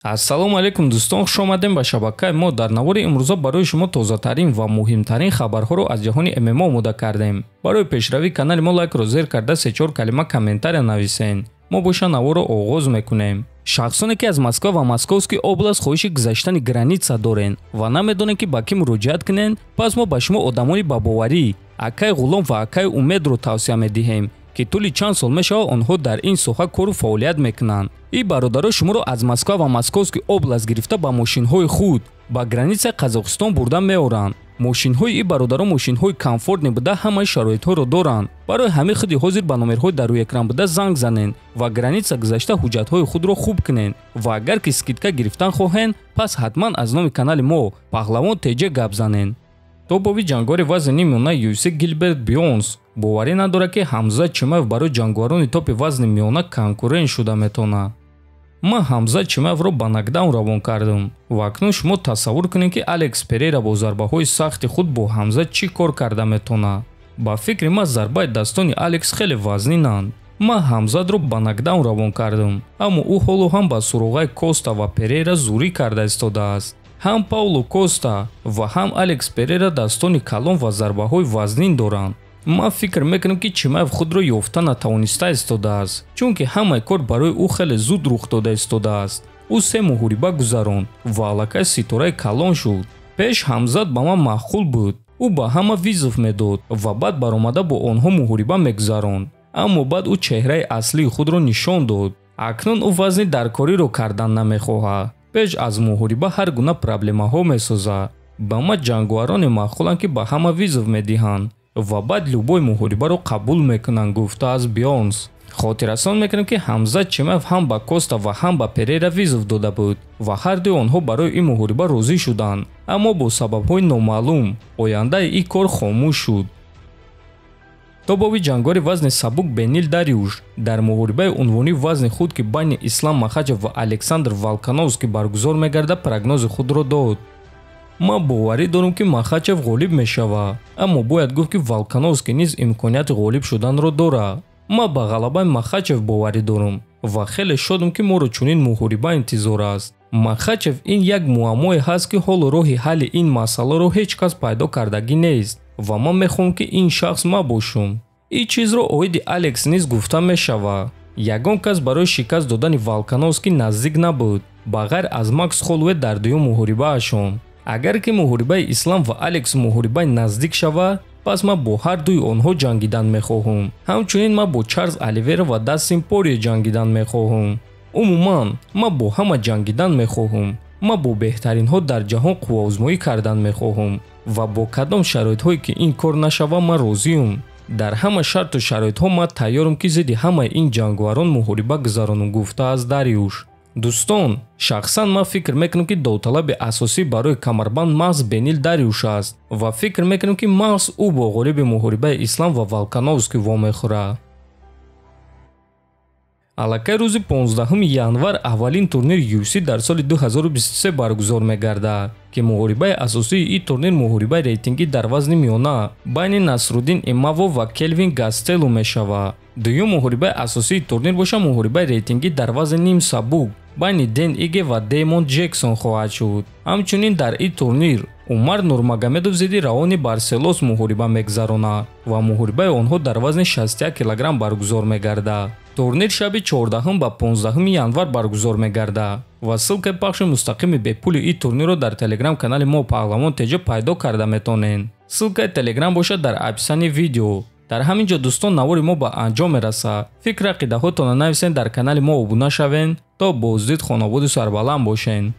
Ассалому алайкум дӯстон, хуш омадем ба шабакаи мо. Дар навори имрӯза барои шумо тозатарин ва муҳимтарин хабарҳоро аз ҷаҳони ММА омода кардем. Барои пешравии канали мо лайкро зер карда се-чор калима комментария нависен. Мо боша наворро оғоз мекунем. Шахсоне ки аз Москва ва Московский област хоҳиши гузаштани граница дорен ва намедонед, ки ба кӣ муроҷиат кунен, пас мо ба шумо одамони бабоварӣ акай Ғулом ва акай Умедро тавсия медиҳем, ки тӯли чанд сол мешавад онҳо дар ин соҳа кору фаъолият мекунанд. Ин бародаро шуморо аз Москва ва Московский област гирифта ба мошинҳои худ ба границаи Қазоқистон бурда меоранд. Мошинҳои ин бародаро мошинҳои комфортный буда, ҳамаи шароитҳоро доранд. Барои ҳамин худи ҳозир ба номерҳои дар рӯи экран буда занг занен ва граница гузашта ҳуҷҷатҳои худро хуб кунен ва агар ки скидка гирифтан хоҳен, пас ҳатман аз номи канали мо Паҳлавон ТЖ гап занен. Топовый ҷанговари вазни миёна UFC Гилберт Бёрнс боварӣ надорад, ки Ҳамзат Чимаев барои ҷанговарони топи вазни миёна конкурент шуда метавонад. Ман Ҳамзат Чимаевро ба нокдаун равон кардам ва акнун шумо тасаввур кунед, ки Алекс Перейра бо зарбаҳои сахти худ бо Ҳамзат чӣ кор карда метавонад. Ба фикри ман, зарбаи дастони Алекс хеле вазнинанд. Ман Ҳамзатро ба нокдаун равон кардам, аммо ӯ ҳоло ҳам ба суроғаи Коста ва Перейра зурӣ карда истодааст. Ҳам Пауло Коста ва ҳам Алекс Перейра дастони калон ва зарбаҳои вазнин доранд. Ман фикр мекунам, ки Чимаев худро ёфта натавониста истодааст, чунки ҳамаи кор барои ӯ хеле зуд рух дода истодааст. Ӯ се муҳориба гузаронд ва аллакай ситораи калон шуд. Пеш Ҳамзат ба ман маъқул буд. Ӯ ба ҳама вызов медод ва баъд баромада бо онҳо муҳориба мегузаронд, аммо баъд ӯ чеҳраи аслии худро нишон дод. Акнун ӯ вазни даркориро кардан намехоҳад. Пеш аз муҳориба ҳар гуна проблемаҳо месозад. Ба ман ҷанговароне маъқуланд, ки ба ҳама вызов медиҳанд ва баъд любой муҳорибаро қабул мекунанд, гуфтааст Бёрнс. Хотиррасон мекунем, ки Ҳамзат Чимаев ҳам ба Коста ва ҳам ба Перейра вызов дода буд ва ҳардуи онҳо барои ин муҳориба розӣ шуданд, аммо бо сабабҳои номаълум ояндаи ин кор хомӯш шуд. Топовый ҷанговари вазни сабук Бенил Дариуш дар муҳорибаи унвонии вазни худ, ки байни Ислам Махачев ва Александр Волкановский баргузор мегардад, прогнози худро дод. Ман боварӣ дорам, ки Махачев ғолиб мешавад, аммо бояд гуфт, ки Волкановский низ имконияти ғолиб шуданро дорад. Ман ба ғалабаи Махачев боварӣ дорам ва хеле шодам, ки моро чунин муҳориба интизор аст. Махачев ин як муаммое ҳаст, ки ҳоло роҳи ҳалли ин масъаларо ҳеҷ кас пайдо кардагӣ нест ва ман мехоҳам, ки ин шахс мабошам. Ин чизро оиди Алекс низ гуфта мешавад. Ягон кас барои шикаст додани Волкановский наздик набуд, ба ғайр аз Макс Холлоуэй дар дуюм муҳорибаашон. Агар ки муҳорибаи Ислам ва Алекс муҳорибаи наздик шавад, пас ман бо ҳар дуи онҳо ҷангидан мехоҳам. Ҳамчунин ман бо Чарлз Оливера ва Дастин Порье ҷангидан мехоҳам. Умуман, ман бо ҳама ҷангидан мехоҳам. Ман бо беҳтаринҳо дар ҷаҳон қувваозмоӣ кардан мехоҳам ва бо кадом шароитҳое ки ин кор нашавад, ман розиюм. Дар ҳама шарту шароитҳо ман тайёрам, ки зидди ҳамаи ин ҷанговарон муҳориба гузаронам, гуфтааст Дариуш. Дӯстон, шахсан ман фикр мекунам, ки довталаби асосӣ барои камарбанд маҳз Бенил Дариуш аст ва фикр мекунам, ки маҳз ӯ бо ғолиби муҳорибаи Ислам ва Волкановский вомехӯрад. Аллакай рӯзи 15 январ аввалин турнири UFC дар соли 2023 баргузор мегардад, ки муҳорибаи асосии ин турнир муҳорибаи рейтингӣ дар вазни миёна байни Насруддин Имамов ва Келвин Гастелу мешавад. Дуюм муҳорибаи асосии турнир боша муҳорибаи рейтингӣ дар вазни нимсабук байни Дэн Иге ва Деймон Ҷексон хоҳад шуд. Ҳамчунин дар ин турнир Умар Нурмагомедов зидди Раони Барселос муҳориба мегузаронад ва муҳорибаи онҳо дар вазни 61 килограмм баргузор мегардад. Турнир шаби 14 ба 15 январ баргузор мегардад ва ссылкаи пахши мустақими бепули ин турнирро дар телеграм-канали мо Паҳлавон ТЖ пайдо карда метавонед. Ссылкаи телеграм бошад дар описании видео. Дар ҳамин ҷо, дӯстон, навори мо ба анҷом мерасад. Фикр ақидаҳотонро нависен, дар канали мо обуна шавен, то боздид хонободу сарбаланд бошен.